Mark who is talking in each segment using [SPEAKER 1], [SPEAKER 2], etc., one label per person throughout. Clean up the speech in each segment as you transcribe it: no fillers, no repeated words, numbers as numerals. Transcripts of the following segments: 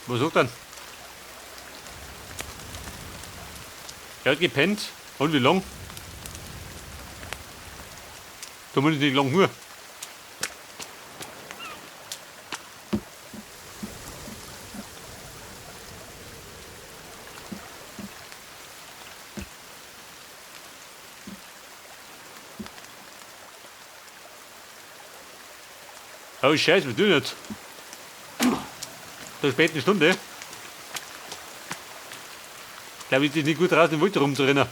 [SPEAKER 1] Was sagt er? Er hat gepennt. Und wie lang? Zumindest nicht lang nur. Oh Scheiße, was tun jetzt? Zur späten Stunde. Ich glaube, es ist nicht gut draußen im Wald rumzurennen.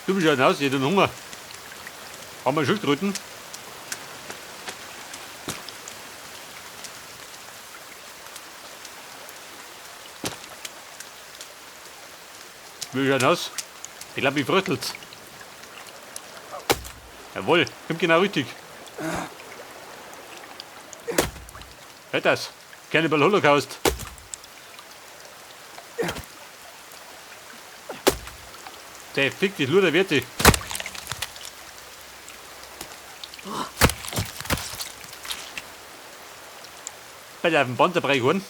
[SPEAKER 1] Du bist ja hinaus, ich hab Hunger. Haben wir Schildkröten? Wie schaut aus? Ich glaube, ich fröstelt's. Jawohl, kommt genau richtig. Hört das? Cannibal Holocaust. Der fick dich, Luder wird dich. Bei der Panzerbrei geworden.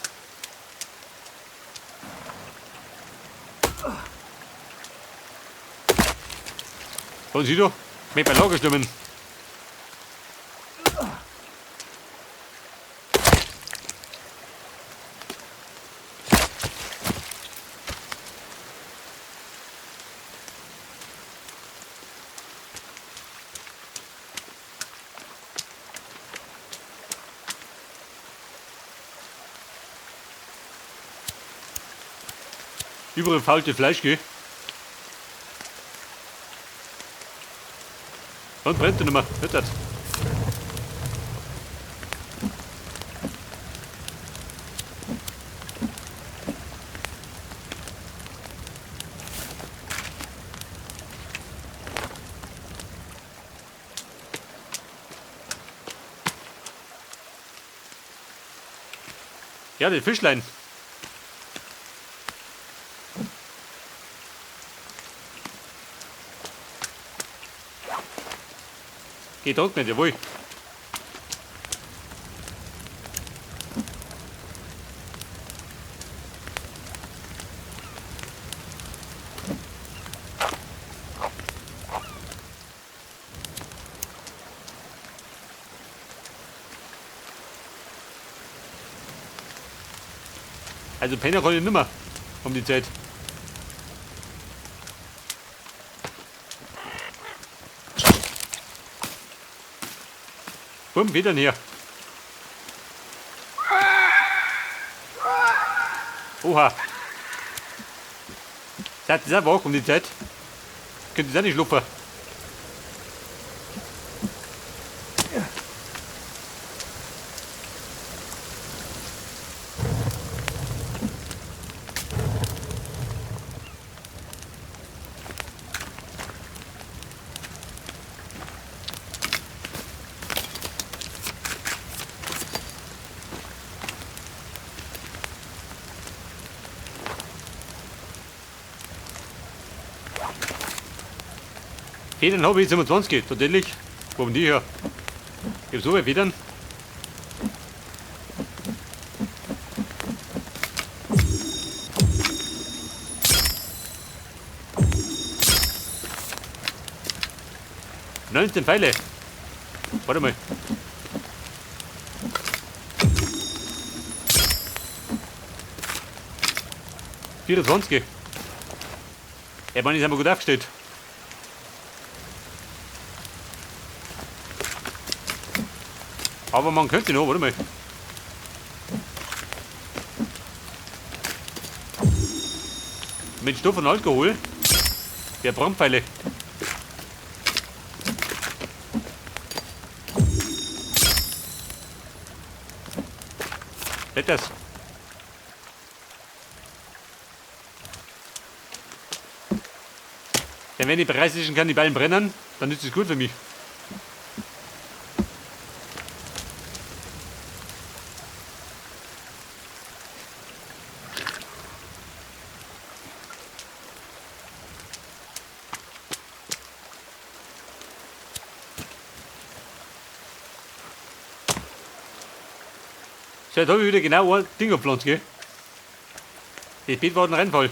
[SPEAKER 1] Und sieh du, mit bei Lager stürmen. Überall faulte Fleisch, gell? Und brennt er nicht mehr. Hört das? Ja, die Fischlein. Getrocknet, jawohl. Also Penner kann ich nimmer um die Zeit. Bumm, wieder hier. Oha. Seid ihr auch wach um die Zeit? Könnt ihr auch nicht schlafen? Federn habe ich 27, tatsächlich. Wo haben die her? Ich hab so viele Federn. 19 Pfeile. Warte mal. 24. Ja, man ist aber gut aufgestellt. Aber man könnte noch, warte mal. Mit Stoff und Alkohol. Der Brandpfeile. Das. Denn wenn die preußischen Kannibalen brennen, dann ist es gut für mich. So, jetzt habe ich wieder genau ein Ding gepflanzt, gell? Das Beet war ein Rennfall.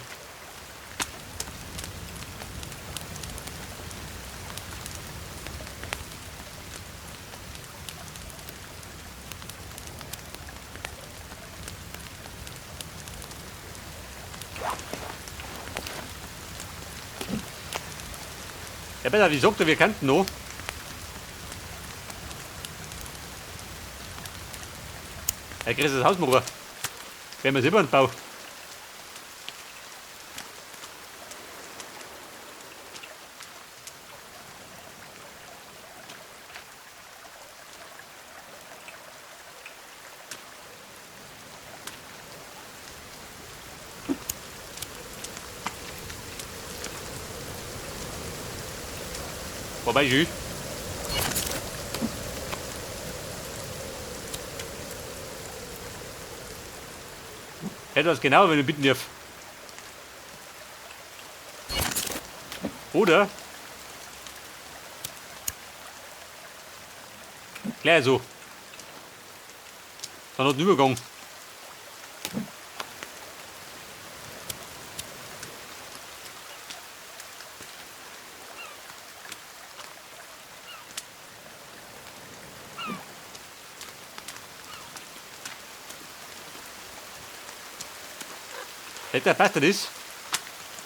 [SPEAKER 1] Ja, besser, wie sagt er, wir könnten noch. Ein großes Haus machen. Wenn wir selber bauen. Wobei, Jus. Etwas genauer, wenn ich bitten darf. Oder? Gleich so. Dann hat einen Übergang. Hätte passt das?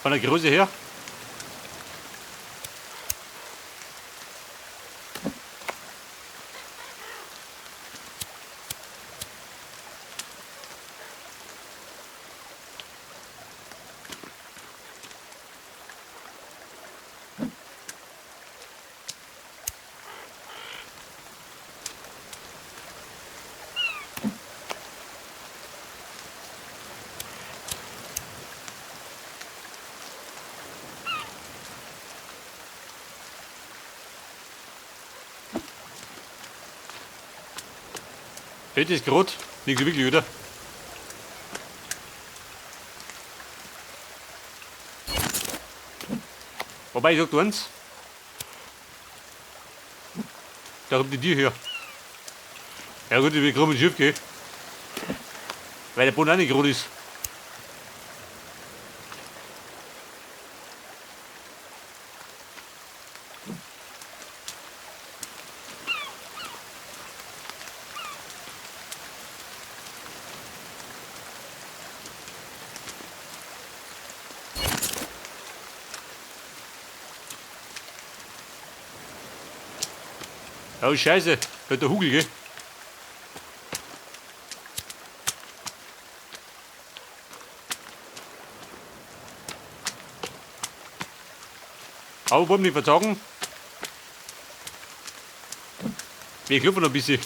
[SPEAKER 1] Von der Größe her. Fett ist grad nicht so wirklich, oder? Wobei, ich sag dir eins. Da kommt die Tür her. Ja gut, ich will gerade mit dem Schiff gehen. Weil der Boden auch nicht gerade ist. Oh Scheiße, da hat der Hugel, gell? Aber wollen wir nicht verzagen? Wir klopfen noch ein bisschen.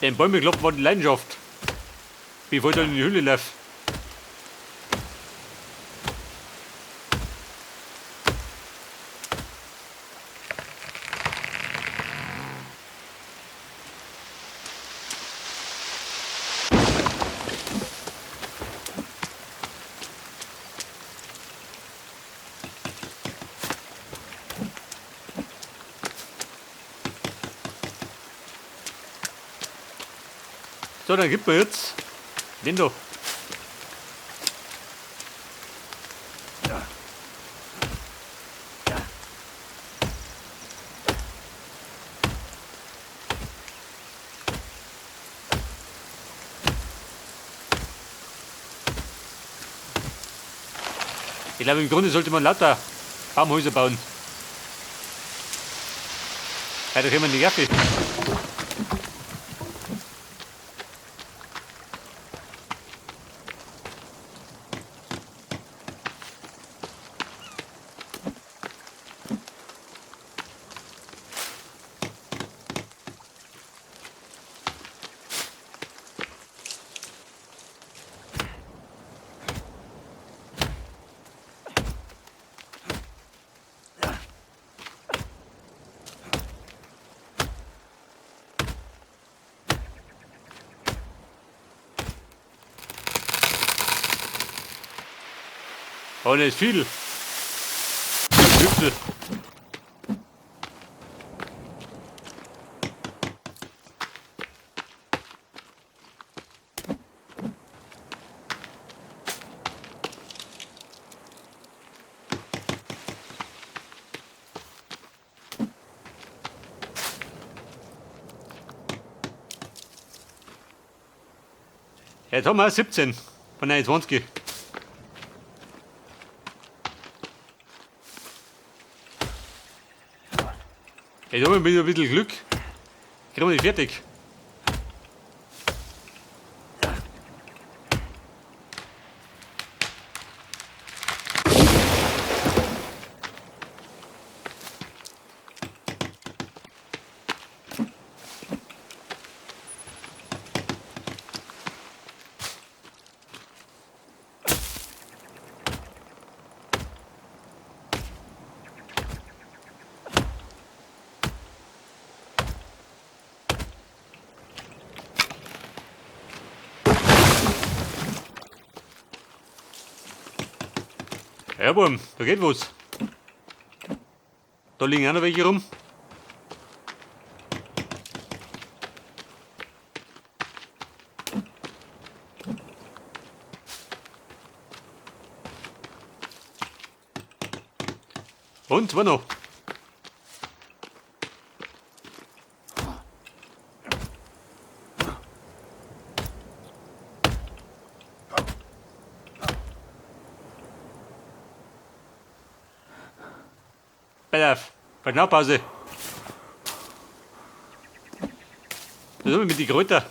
[SPEAKER 1] Den Bäume klopfen war die Leidenschaft. Bevor ich dann in die Höhle laufe. So, dann gib mir jetzt den da. Ich glaube, im Grunde sollte man lauter Baumhäuser bauen. Ja, da können wir die Jacke. Oh, nicht viel. Hüpfe. Jetzt haben wir 17 von 29. Jetzt haben wir wieder ein bisschen Glück. Kriegen wir die fertig. Ja, Burm, da geht was. Da liegen auch noch welche rum. Und zwei noch. Pass auf, Verschnaufpause. Das haben wir mit den Kräutern.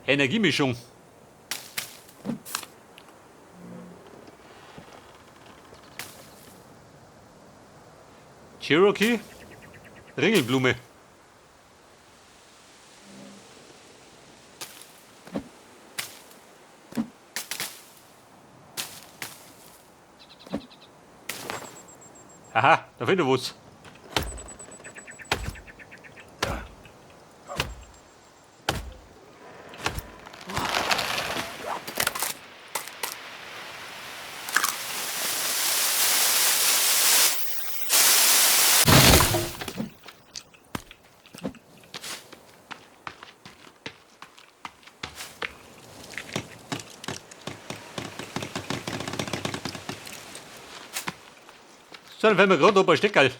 [SPEAKER 1] Energiemischung. Cherokee, Ringelblume. Aha, da fehlt noch was. So, dann fällt mir gerade noch ein paar Steckerl.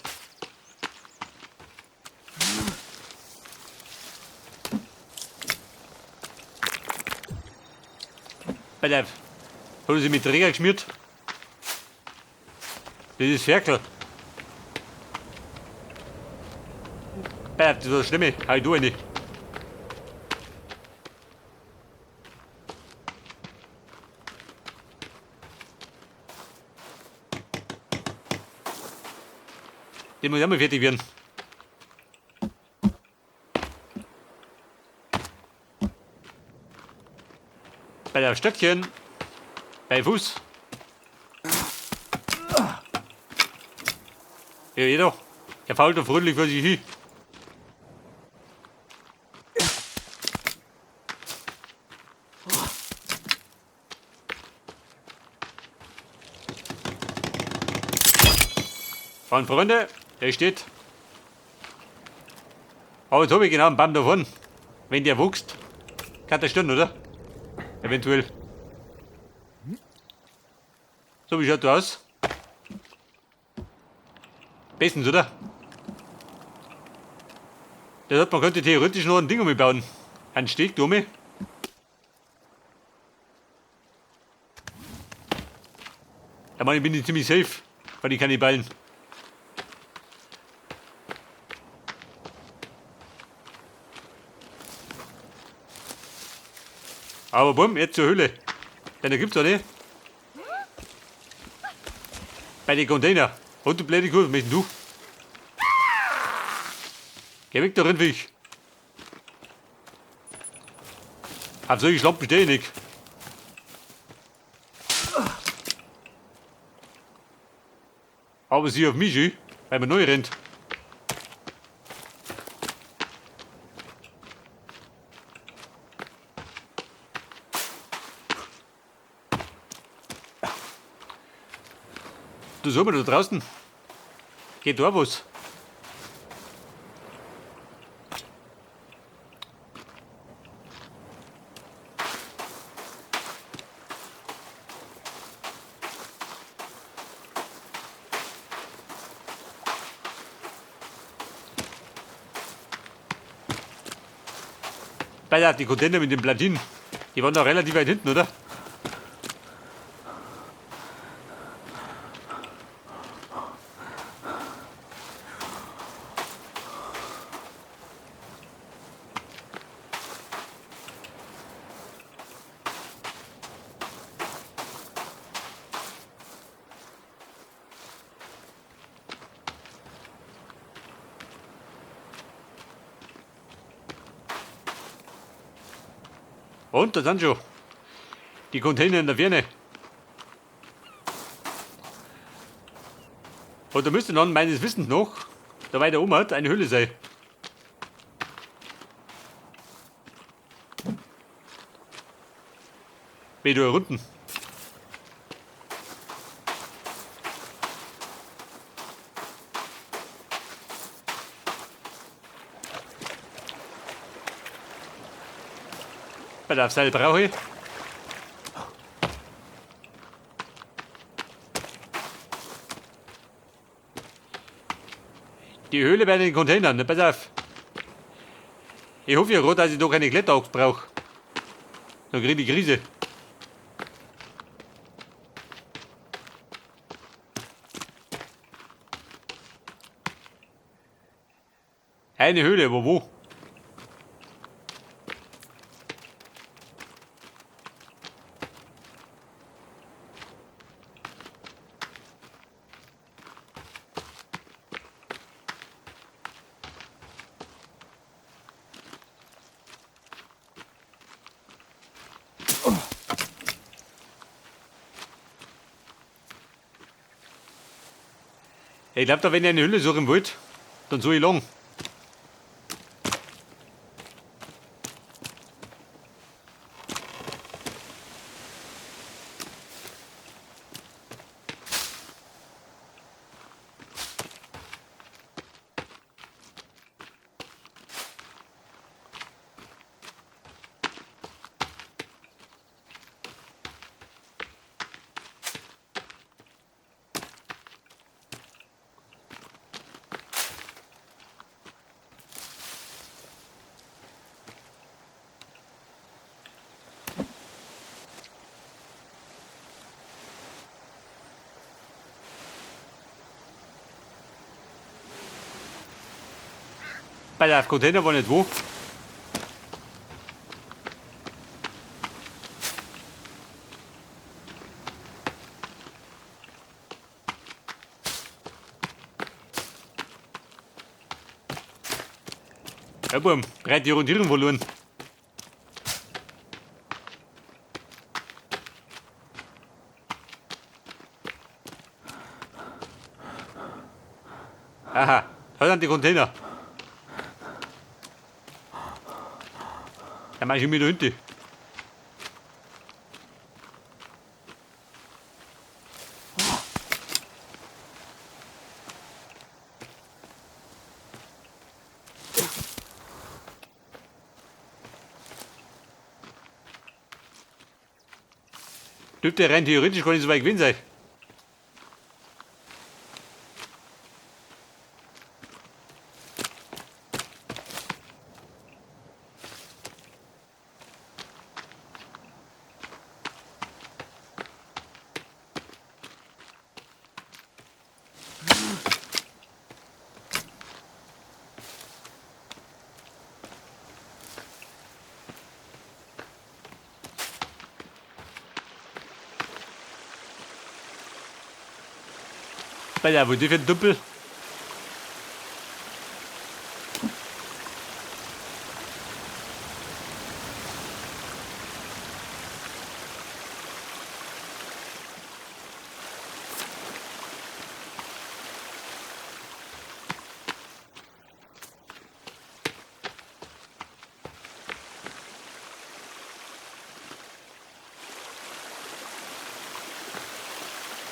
[SPEAKER 1] Pass auf. Hat er sich mit Träger geschmiert? Das ist Ferkel. Pass auf, das ist das Schlimme. Hau ich da rein. Die muss auch mal fertig werden. Bei der Stöckchen. Bei Fuß. Ja, jeder. Er fault doch fröhlich vor sich hin. Fahren Freunde, der steht. Aber jetzt hab ich genau einen Baum davon. Wenn der wächst, kann der stehen, oder? Eventuell. So, wie schaut der aus? Bestens, oder? Das heißt, man könnte theoretisch noch ein Ding umbauen. Ein Steg, Dome. Da meine ich, bin ich ziemlich safe bei den Kannibalen. Aber bumm, jetzt zur Höhle. Denn da gibt's eine. Bei den Container. Und du blöde Kuh, was möchtest du? Geh weg da, Rindviech. Auf solche Schlampen stehe ich nicht. Aber sie auf mich, schön, weil man neu rennt. Du soll mal da draußen. Geht da was? Pass auf, die Container mit den Platinen, die waren da relativ weit hinten, oder? Und da sind schon die Container in der Ferne. Und da müsste dann meines Wissens noch, da weiter oben hat, eine Höhle sein. Bin da unten. Bei der Seil brauche ich. Die Höhle bei den Containern, ne, pass auf. Ich hoffe ja gerade, dass ich da keine Kletterachs brauche. Dann krieg ich die Krise. Eine Höhle, aber wo? Ich glaub, da wenn ich eine Höhle suchen wollt, dann suche ich lang. Bei der Container war nicht wo. Ja, Bum, breit die Orientierung verloren. Aha, da sind die Container. Da mach ich mich da hinten. Dürfte rein theoretisch gar nicht so weit gewesen sein. Bei der, wo die für ein Dümpel?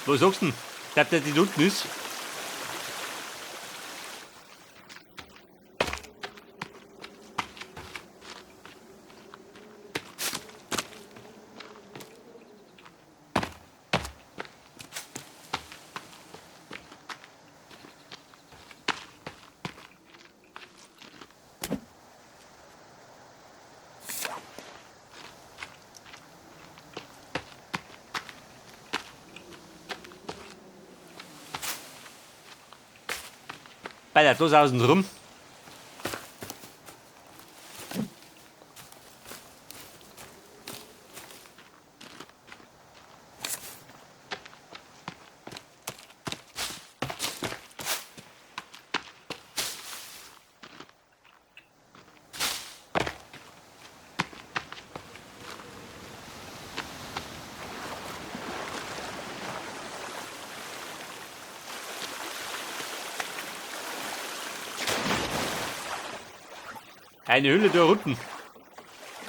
[SPEAKER 1] Was sagst du denn? Glaubt der, die da unten ist? Bei der bloß außen rum. Eine Hülle da unten.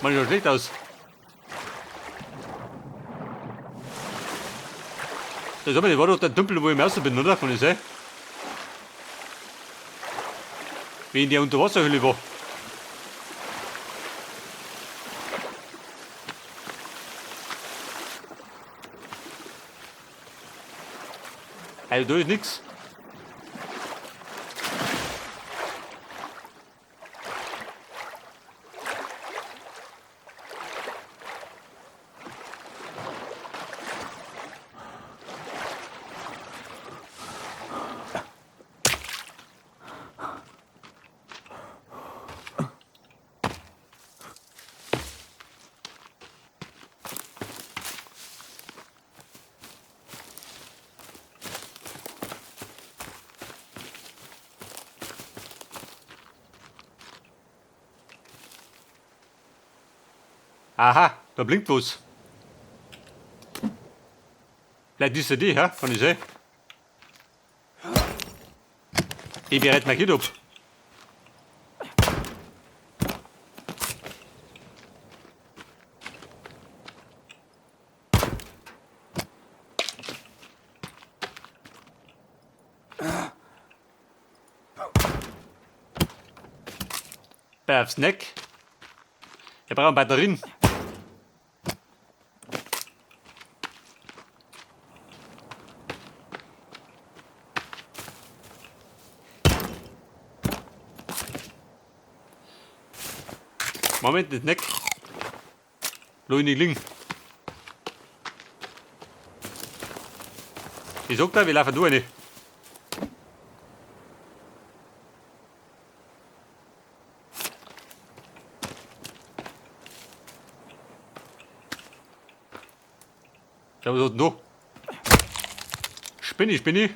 [SPEAKER 1] Man schaut schlecht aus. Das war doch der Tümpel, wo ich im ersten bin, oder? Kann ich sein? Wie in der Unterwasserhülle war. Also da ist nichts. Aha, da blinkt was. Vielleicht ist ja die, ja? Kann ich sehen. Ich bereit mein Kind ab. Bei Snack. Ich brauche Batterien. Moment, das Neck. Lass ich nicht liegen. Ich sag dir, wir laufen da rein. Da, was hat denn da? Spinne, Spinne.